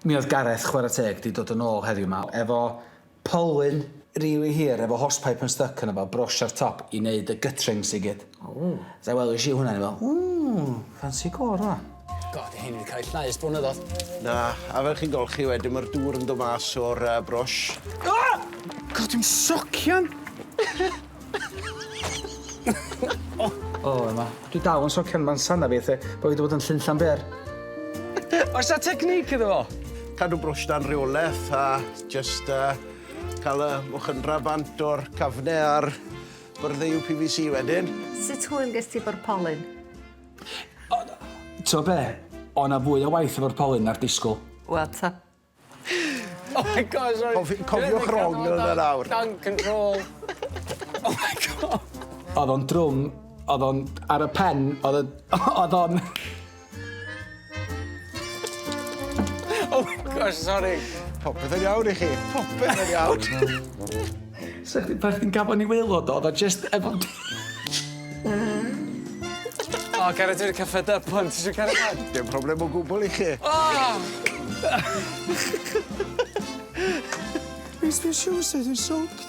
Mi oedd Gareth, chwarae teg, 'di dod yn ôl heddiw 'ma efo polyn rili hir efo hosepipe yn styc yno fo, brwsh ar top i neud y gutterings i gyd. O. So welish i hwnna o'n i fel, ww, ffansi go ar hwnna. God, 'di hein 'di cael eu llnau ers blynyddodd. Na, a fel chi'n golchi wedyn ma'r dŵr yn dod mas o'r yy brwsh. Ah! God, dwi'n socian! O! O, yma. Dwi dal yn socian ma'n sana fi fatha bo' fi 'di bod yn Llyn Llanber. Oes 'na technique iddo fo? Cadw brwsh dan reoleth a jyst yy ca'l y mochynra bant o'r cafne a'r byrdde UPVC wedyn. Sut hwyl gest ti efo'r polyn? O, t'o' be'? O' 'na fwy o waith efo'r polyn na'r disgwl. Wel ta. Oh my God, sorry. Cofi- cofiwch rong yna nawr. Dan control. Oh my God. O'dd o'n drwm, o'dd o'n ar y pen, o'dd y o'dd o'n Oh my gosh, sorry. Popeth yn iawn i chi. Popeth yn iawn. Sa chdi pan chdi'n gafon i waelod o, o'dd o jyst efo O, Gareth, dwi 'di ca'l fed up ŵan. Ti isio cario mlan? Dim problem o gwbwl i chi. Oh! Where's my shoes? They're soaked.